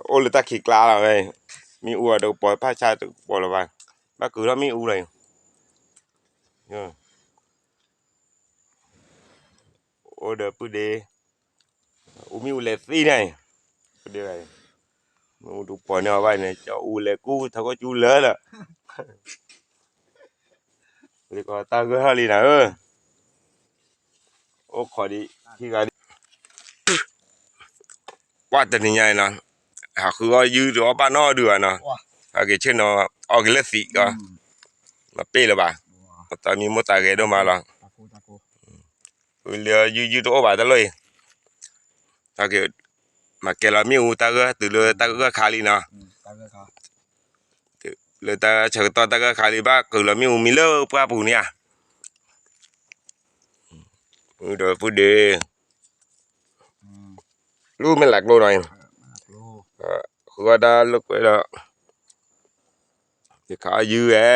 အိၣ်လၢတၢ်ခံးကျါလီၤဝဲ, မ့ၣ်အူအီၤတကပီၤ ဖၣ်ဆါတကပီၤလၢၤဘၣ်, ဘၣ်ကုၤထီၣ်မ့ၣ်အူလီၤ, အိၣ်ဒီးပုၢ်ဒ့, အူမ့ၣ်အူလဲၤသ့န့ၣ်, ပုၢ်ဒ့, မ့ၣ်အူတကပီၤန့ၣ်အီၤဘၣ်န့ၣ် ကၠီအူလဲၤကူၣ်ထးခိၣ်ကၠူလၢလၢ လၢကီးတၢ်ဂၢၢ်ထီၣ်လံနၤဧၢ, အိၣ်ခိးဒံး ခံဂၤဒံး, ကွၢ်တနံၤညါအံၤနီၤ, ဟးဃုအီၣ်ယုၢ်တအီၣ်ဘၣ်နီတဒုဘၣ်နီၤ, ဟဲက့ၤဆ့ၣ်နီၤ အီၣ်က့ၤလၢသံးကီး, မၤပ့ၢ်လၢၤဘၣ်, တၢ်မံမီၢ်သးဂဲၤဒိၣ်မးလီၤ, ဃုလၢယုၢ်ယုၢ်တအိၣ်ဘၣ်တလိၣ်အံၤ, ဟဲက့ၤ မၤကဲလီၤမ့ၣ်အူတၢ်ဂၢၢ် တုၤလၢတၢ်ဂၢၢ်ခါလံနီၤ, လၢတၢ်ဆၢကတီၢ်တၢ်ဂၢၢ်ခါလံ ဘၣ်ကုၤလီၤမ့ၣ်အူမံလၢပှၢ်ပူၤန့ၣ်ဧါ, ဒီးပုၢ်ဒ့, လူမ့ၢ်လးကျိနီၤ, ဃုအီၣ်တၢ်လိာ်ကွဲဒီး ယခးအီၣ်ယုၢ်ဝဲ,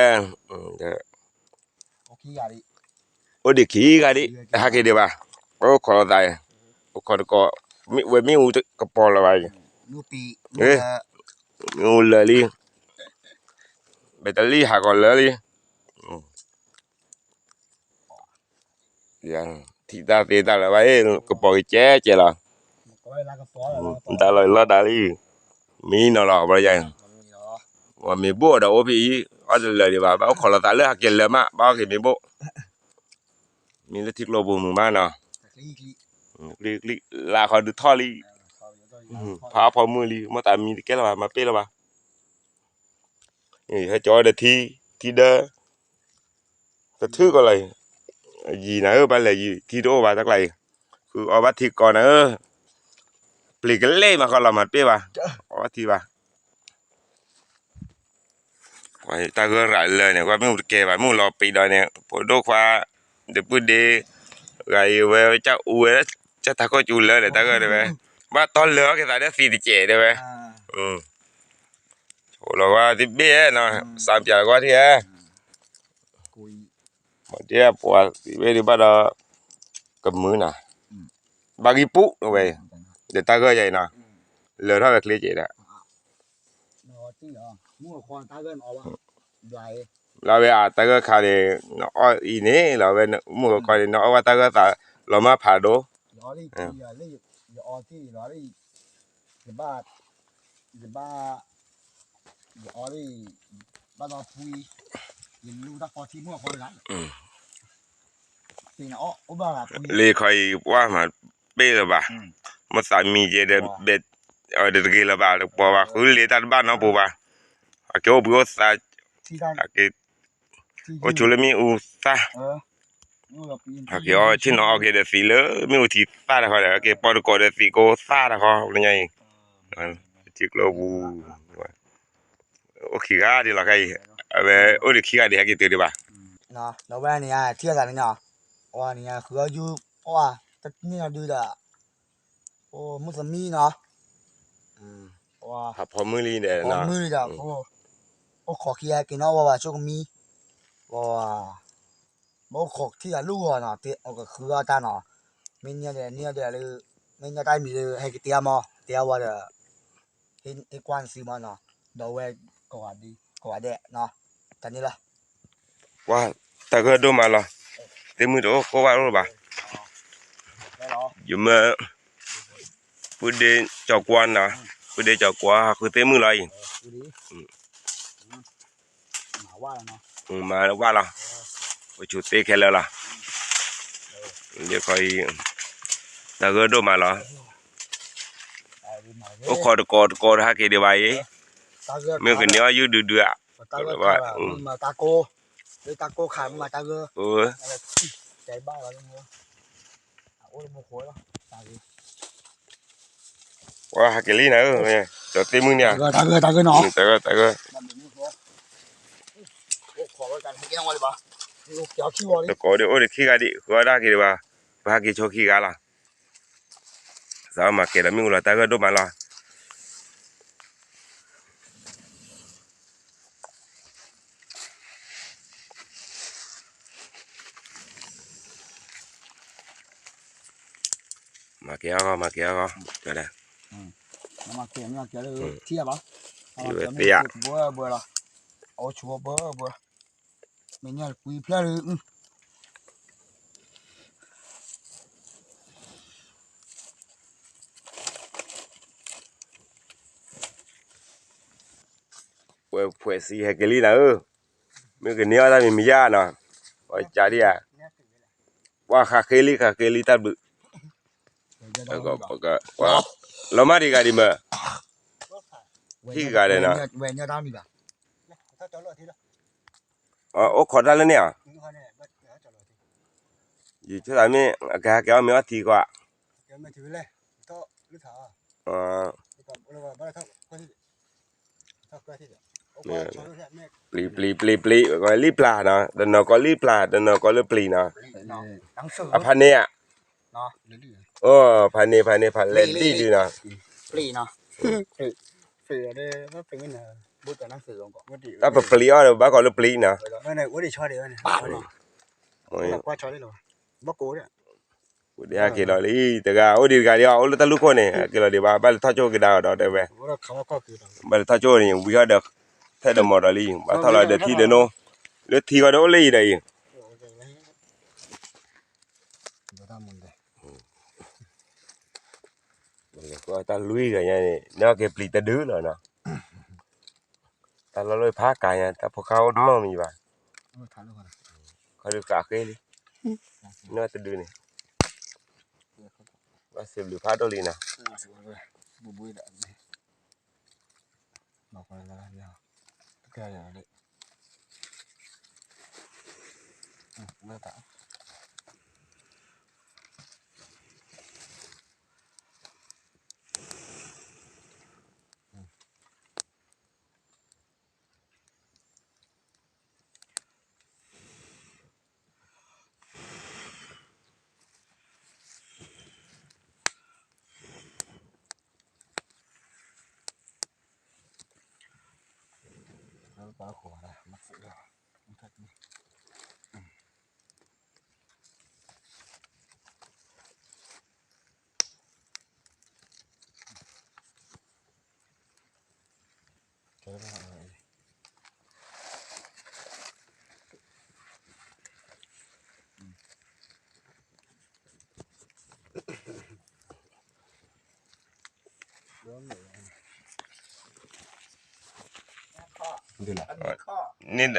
အိၣ်ဒံးခံဂၤဒံး, ဟဲက့ၤဒံးဘၣ်, ပအိၣ်ခိးလိာ်သး, အိၣ်ခိးတကိး, ဝဲမ့ၣ်အူကပီၤလၢၤဘၣ်, မ့ၣ်အူလၢာ်လံ, ဘဲတလံၣ်ဟးကီးလၢာ်လံ ထံၣ်တၢ်သ့တၢ်လၢၤဘၣ်, ကပီၤက့ၤကဲကဲလီၤ, တၢ်လီၤလီၢ်တၢ်လံ, မံနီၤလီၤ ဘၣ်ယၤ, မ့ၤဘိၣ်ဒီးအိၣ်ဖဲအံၤ, အီၣ်တလၢာ်ဒံးဘၣ်, ဘၣ်အိၣ်ခိးလိာ်သးလၢဟးက့ၤလၢာ်မး ဘၣ်အီၣ်က့ၤမ့ၤဘိၣ်, မ့ၢ်လၢထံကျိပူၤမုာ်မးနီၤ, လၢဃီဒုးထီၣ်လံ, ဖးဖီမုၢ်လံ မ့ၢ်သးမံတကဲလၢၤဘၣ် မၤပ့ၢ်လၢၤဘၣ် ဟဲကၠီဒီးထံ, ထံဒၢ, တထုးကီးလီၤ, ယံၤနၤဧၢ ဘၣ်လဲၤယံၤ ထံတအိၣ်ဘၣ်တၢ်ကျါအံၤ, ဃုအီၣ်ဘၣ်ထံကီးနၤဧၢ, ပျံၤကလဲာ်မၤဃီလီၤမၤတပ့ၢ်ဘၣ်, အီၣ်ဘၣ်ထံဘၣ်, တၢ်ဂၢၢ်ရးလၢာ်န့ၣ် ကွၢ်မ့ၣ်အူတကဲဘၣ် မ့ၣ်အူလီၤပံးဒီးန့ၣ် ဖိဒိၣ်ခွါ, ဒီပုၢ်ဒ့, ဂၤအံၤဝဲ ကၢ်အူဝဲ, ကၢ်ထးခိၣ်ကၠူလၢာ်ဒီးတၢ်ဂၢၢ်တဲဝဲ, ဘၣ်တီလၢာ်အီၣ်က့ၤသးဒီးသံးတကဲးတဲဝဲ ဆိလီၤဝဲသ့ၣ်ဘ့ၣ်နီၤ စးပၠးတကွၢ်ထံၣ်ဧါ, မ့ၢ်ဒ်ပှၤသံးဘ့ၣ်ဒုးဘၣ်ဒီး, ကမုာ်နၤ, ဘၣ်ဂံၢ်ပူၤဝဲ, ဒီးတၢ်ဂၢၢ်ယၤအံၤနီၤ, လၢာ်ထီၣ်ဝဲချ့ကဲးဒီး လၢဝဲအတၢ်ဂၢၢ်ခါန့ၣ် နအီၣ်အံၤန့ၣ် လၢဝဲမုၢ်ဂီၤခီန့ၣ် နအီၣ်ဝဲတၢ်ဂၢၢ်သးလီၤမၢ်ဖးဒိၣ်, လ့ၣ်ခီအံၤပှၢ်မၤပ့ၢ်လၢၤဘၣ်, မ့ၢ်သးမံကဲဒီး ဒီးတဂ့ၤလၢၤဘၣ် တကပီၤဘၣ် ဃုလ့တၢ်တဘၣ်နီတပူၤဘၣ်, အက့ၤအိၣ်ဘှံးအိၣ်သါ, အိၣ်ဆိလၢမ့ၣ်အူသၣ်, အက့ၤအီၣ်ဆ့ၣ်နီၤအီၣ်က့ၤဒီးသံးလၢမ့ၣ်အူထံသၣ်တခီဒီး အက့ၤပီၢ်တကိးဒီးသံးကိသၣ်တခီ ညါအံၤ, ထံကျိပူၤ အိၣ်ခံဂၤဒံးလီၤခဲအံၤ, အဝဲအိၣ်ဒံးခံဂၤဒံးဟဲက့ၤတုၤဒံးဘၣ်, ဒီးဝဲန့ၣ် ထံၣ်အသးန့ၣ်နီၤ, အဝဲန့ၣ် ဃုအီၣ်ယူၢ် ပှၢ်တန့ၢ်နီၤဒုဒီး, အိၣ်မုၢ်သမံနီၤ, ဖးဖီမုၢ်လံဒီး, ဖီမုၢ်လံဒီး, အိၣ်ခိးခံဂၤက့ၤနီၤ ဝဲဘၣ်ဆိကမံ, ဝဲ မ့ၢ်အိၣ်ခိးထံၣ်သးလူၢ်ဂီၤနီၤ ကဃုအီၣ်တၢ်နီၤ, မ့ၢ်န့ၢ်ဒီး န့ၢ်ဒီးလၢ, မ့ၢ်န့ၢ်တၢ်မံၤလၢ ဟဲက့ၤတဲအီၣ်မး တဲအီၣ်ဝဲဒီး, ဟ့ၣ်ကွၢ်နစုမးနီၤ, ဒီးဝဲကိးဂၤဒဲး, ကိးဂၤဒဲးနီၤ, တၢ်န့ၣ်လီၤ. ပှၤတၢ်ဂၢၢ်ဒိၣ်မးလီၤ, သ့ၣ်မုၢ်တအိၣ်ကိၢ်ဘၣ်အိၣ်လၢၤဘၣ်, ယမၢ ပုၢ်ဒ့ကၠီၤကွါနီၤ, ပုၢ်ဒ့ကၠီၤကွါ ဟးဃုသ့ၣ်မုၢ်လီၤအံၤ, မၤဝဲလီၤ, အိၣ်ဆူၣ်သ့ခဲလၢာ်လီၤ, ယခီအံၤ, တၢ်ဂၢၢ်ဒိၣ်မးလီၤ, အိၣ်ခိးတကိးတကိးတဟဲက့ၤဒံးဘၣ်အံၤ, မ့ၢ်ကန့ၢ်အီၣ်ယုၢ်ဒုဒုဧါ, တၢ်ကိးခါမၤတၢ်ဂၢၢ်, ပှၤဟးက့ၤလံနၤဧၢ, ကၠီၤသ့ၣ်မုၢ်န့ၣ်, တၢ်ဂၢၢ်, တၢ်ဂၢၢ်, တကိးဒံးအိၣ်ဒံးခံဂၤဒံး ဃုအီၣ်တၢ်က့ၤဒံးဘၣ်, ပှၤဟဲက့ၤဆိခံဂၤလီၤ, သးမၤကဲဒီးမ့ၣ်အူလီၤ တၢ်ဂၢၢ်ဒိၣ်မးလီၤ. မၤကဲအဂီၢ် မၤကဲအဂီၢ်, မၤကဲမ့ၢ်ကဲလၢထံၣ်ဘၣ်, အဝဲသ့ၣ်ယါ, ဘၢဘၢလီၤ, အိၣ်ဆိးဘၢဘၢ, မ့ၢ်ညါကွံဖျၢၣ်လၢ ဝဲဖှဲးစံဟဲက့ၤလံနၤ, မ့ၢ်ကန့ၢ်အီၣ်တၢ်မံၤမံၤယါနီၤ, အကးဒံဧါ, ပှၤဃးဃ့လံ ဃးဃ့လံတၢ်ဘျုး, လီၤမၢ်ဒံးဂၤဒံးမၢ်, ဟံၣ်ဂၤဒဲးနီၤ, အိၣ်ခိးတၢ်လၢန့ၣ်ဧါ, ယဆိသးမ့ၢ် အကဟဲက့ၤအီၣ်မ့ၤအီထံကွၢ်, ပျံၤပျံၤပျံၤပျံၤ, လံၣ်ပျၢ်နီၤ, တနီၤကိးလံၣ်ပျၢ် တနီၤကိးလၢပျံၤနီၤ, အဖးန့ၢ်ဧါ, အိၣ်ဖးန့ၢ် ဖးန့ၢ် ဖးလဲၣ်လံၣ်ဒုနီၤ, တၢ်ပပျံၤအီၣ်ဒီးဘၣ်ကိးလၢပျံၤနီၤ, အိၣ်ဒံးဟဲက့ၤလီၤလံ တဂၤ အိၣ်ဒံးတဂၤဒံး အိၣ်လၢတၢ်လူၢ်ခိၣ်န့ၣ် ဟဲက့ၤလီၤဒံးဘၣ် ဘၣ်လဲၤထီၣ်ကၠိကဒါအီၤဒီးတဲဝဲ, ဘၣ်လဲၤထီၣ်ကၠိန့ၣ် ဝံၤဟီၣ်ဒီး ထဲဒီးမီၤဒီးလံ ဘၣ်ထီၣ်လီၤဒီးထံဒီးနိ, လၢထံဃီဒီးအိၣ်လၢအံၤဒီးအံၤ, တၢ်လူၢ်ဂၤညါန့ၣ် နက့ၤပျံၤတဒုလီၤနီၤ, တၢ်လီၢ်လၢဖးကၤညါ တၢ်ဖိခါအိၣ်တမီၢ်မံၤဘၣ်, ခီဒုးဃးဃ့လံ, နတဒုန့ၣ်, ဘၣ်စံးဘျုးဖးဒိၣ်လံနီၤ.န့ၣ်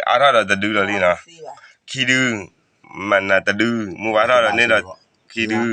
အါထီၣ်ဒီးတဒုလီၤလံနီၤ, ခံဒု, မၤနၤတဒု, မ့ၢ်ဝဲထီၣ်ဒီးန့ၣ်ဒီး ခံဒု.